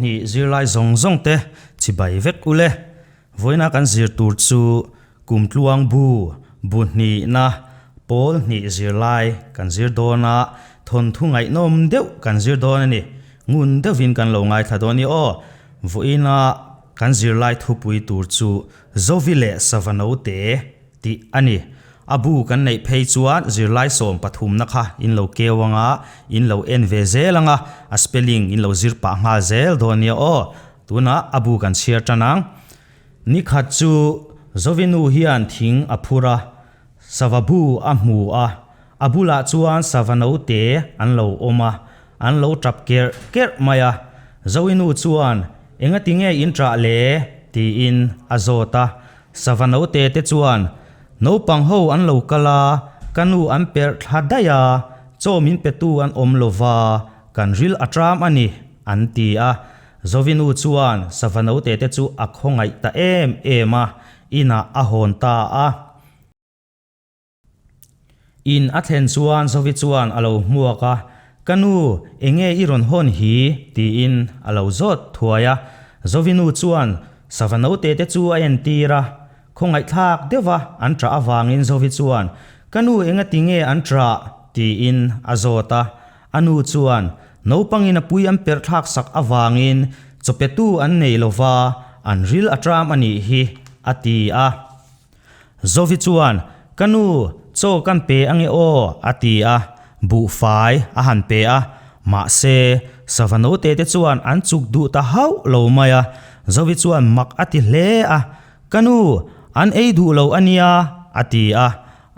hnih zirlai zawng zawng te chibai vek ule. Vawiina kan zir tur chu Kumtluang bu, bu hnihna, pawl hnih zirlai kan zir dawn a, thawnthu ngaihnawm deuh kan zir dawn a ni. Ngun deuhin kan lo ngaithla dawn i aw. Vawiina kan zirlai thupui tur chu Zovi leh Sava Note tih a ni. A bu kan neih phei chuan zirlai sawm pathumna kha in lo keu anga, in lo en ve zel anga, a spelling in lo zir pah nghal zel dawn nia aw. Tunah a bu kan chhiar tan ang. Nikhat chu Zovinu hian thing a phur a, sava bu a hmu a, a bulah chuan sava note an lo awm a, an lo tap kerh kerh mai a. Zovinu chuan, Engati nge in ṭah le? tiin a zawt a. Sava note te chuan, Naupang ho an lo kal a, ka nu an perh thla daih a, chaw min petu an awm lo va, kan ril a ṭam a ni, an ti a. Zovinu chuan sava note te chu a khawngaih ta em em a, inah a hawn ta a. In a thlen chuan Zovi chuan a lo hmuak a, Ka nu, enge i rawn hawn hi? tiin a lo zawt thuai a. Zovinu chuan sava note te chu a entir a, khawngaihthlak deuha an ṭah avangin Zovi chuan, Ka nu engati nge an ṭah? tiin a zawt a. A nu chuan, Naupangin a pui an perh thlak sak avangin chawpetu an nei lo va, an ril a ṭam a nih hi, a ti a. Zovi chuan, Ka nu, chaw kan pe ange aw, a ti a, buhfai a han pe a. Mahse, sava note te chuan an chuk duh ta hauh lo mai a. Zovi chuan mak a ti hle a, Ka nu, an ei duh lo a nia, a ti a.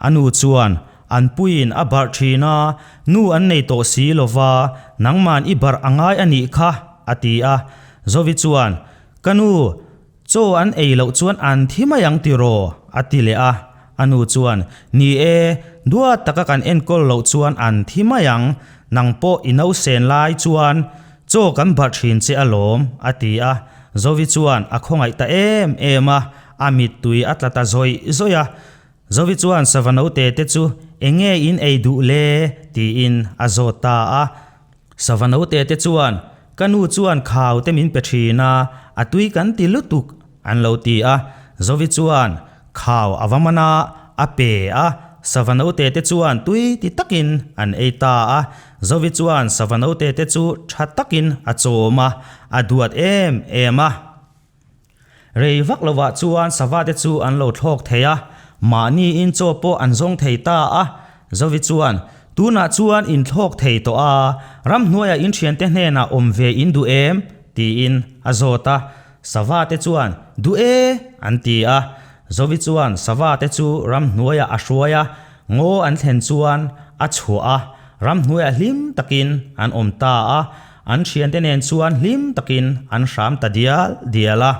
A nu chuan, An puiin a barh thin a, nu an nei tawh si lo va, nangman i barh a ngai a nih kha, a ti a. Zovi chuan, Ka nu, chaw an ei loh chuan an thi mai ang tiraw? a ti leh a. A nu chuan, Ni e, duat taka kan enkawl loh chuan an thi mai ang, nang pawh i nausen lai chuan chaw kan barh thin che alawm, a ti a. Zovi chuan a khawngaih ta em em a, a mittui a tla ta zawih zawih a. Zovi chuan sava note te chu eng nge in ei duh le? tiin a zawt ta a. Sava note te chuan, Ka nu chuan khau te min pe thin a, a tui kan ti lutuk, an lo ti a. Zovi chuan khau a va man a, a pe a. Sava note te chuan tui ti takin an ei ta a. Zovi chuan sava note te chu tha takin a chawm a, a duat em em a. Rei vak lovah chuan sava te chu an lo thlawk thei a, mahni in chaw pawh an zawng thei ta a. Zovi chuan, Tunah chuan in thlawk thei tawh a, ramhnuaiah in thiante hnenah awm ve in duh em? tiin a zawt a. Sava te chuan, Duh e! an ti a. Zovi chuan sava te chu ramhnuaiah a hruai a, ngaw an thlen chuan a chhuah a, ramhnuaiah hlim takin an awm ta a. An thiante nen chuan hlim takin an hram ta dial dial a.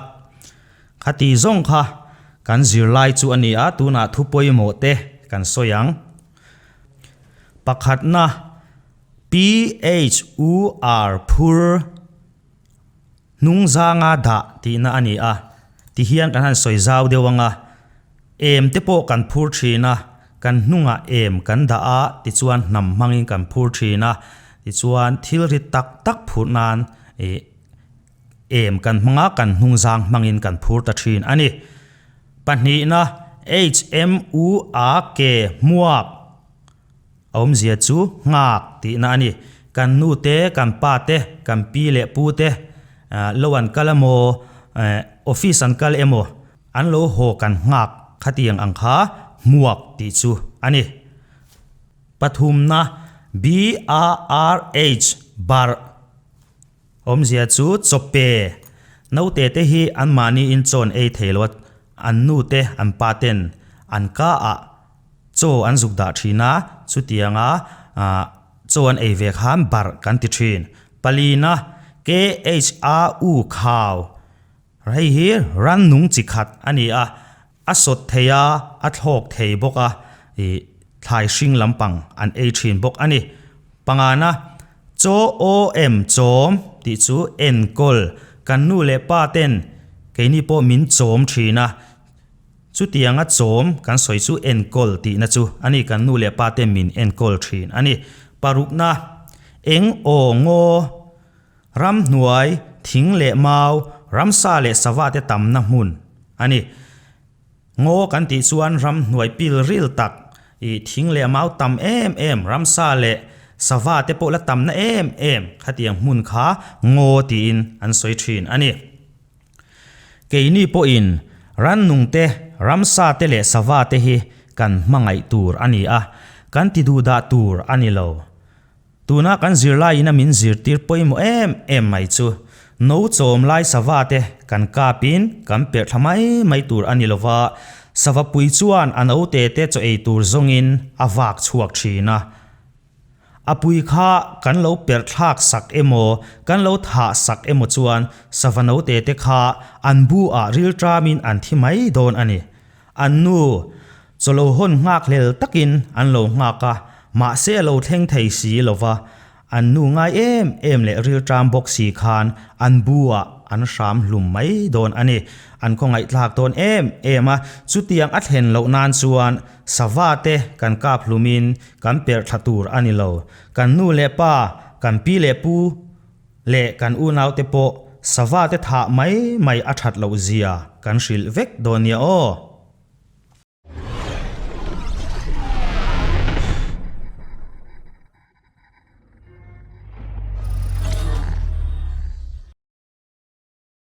Khati zawng kha kan zirlai chu a ni a, tunah thu pawimawh te kan sawi ang. Pakhatna, PHUR phur hnungzanga dah tihna a ni a, tihian kan han sawi zau deuh ang a, em te pawh kan phur thin a, kan hnungah em kan dah a, tichuan hnam hmangin kan phur thin a, tichuan thil ri tak tak phurh nan ih em kan hmang a, kan hnungzang hmangin kan phur ta thin a ni. Pahnihna, HMUAK hmuak a awmzia chu nghak tihna a ni. Kan nu te, kan pa te, kan pi leh pu te lo an kal emaw, office an kal emaw, An lo haw kan nghak khatiang ang kha hmuak tih chu a ni. Pathumna, BARH, barh, awmzia chu chawpe. Naute te hi anmahniin chaw an ei thei lo a, an nu te an pa ten an ka ah chaw an zuk dah thin a, chutianga chaw an ei ve khan barh kan ti thin. Palina, KHAU, khau. Hei hi rannung chi khat a ni a, a sawt thei a, a thlawk thei bawk a, ih thlai hring lampang an ei thin bawk a ni. Pangana, Chaw aw em chawm tih chu enkawl, kan nu leh pa ten keini pawh min chawm thin a, chutianga chawm kan sawi chu enkawl tihna chu a ni, kan nu leh pa ten min enkawl thin a ni. Parukna, Eng aw ngaw? Ramhnuai, thing leh mau, ramsa leh sava te tamna hmun a ni. Ngaw kan tih chuan ramhnuai pil ril tak, ih thing leh mau tam em em, ramsa leh sava te pawh la tamna em em khatiang hmun kha ngaw tiin an sawi thin a ni. Keini pawhin rannung te, ramsa te leh sava te hi kan hmangaih tur a ni a, kan ti duhdah tur a ni lo. Tuna kan zirlaiin a min zirtir pawimawh em em mai chu, no chawm lai sava te kan kapin kan perh thla mai mai tur a ni lova, sava pui chuan a note te chaw ei tur zawngin a vak chhuak thin a. A pui kha kan lo perh thlak sak emaw, kan lo thah sak emaw chuan sava note te kha an bu ah rilṭamin an thi mai dawn a ni. An nu chaw lo hawn nghak hlel takin an lo nghak a, mahse a lo thleng thei si lo va, an nu ngai em em leh rilṭam bawk si khan an bu ah an hram hlum mai dawn a ni. An khawngaihthlak dawn em em a, chutiang a thlen loh nan chuan sava te kan kap hlumin Kan perh thla tur a ni lo. Kan nu leh pa, kan pi leh pu leh kan unaute pawh sava te thah mai mai a that loh zia kan hrilh vek dawn nia aw.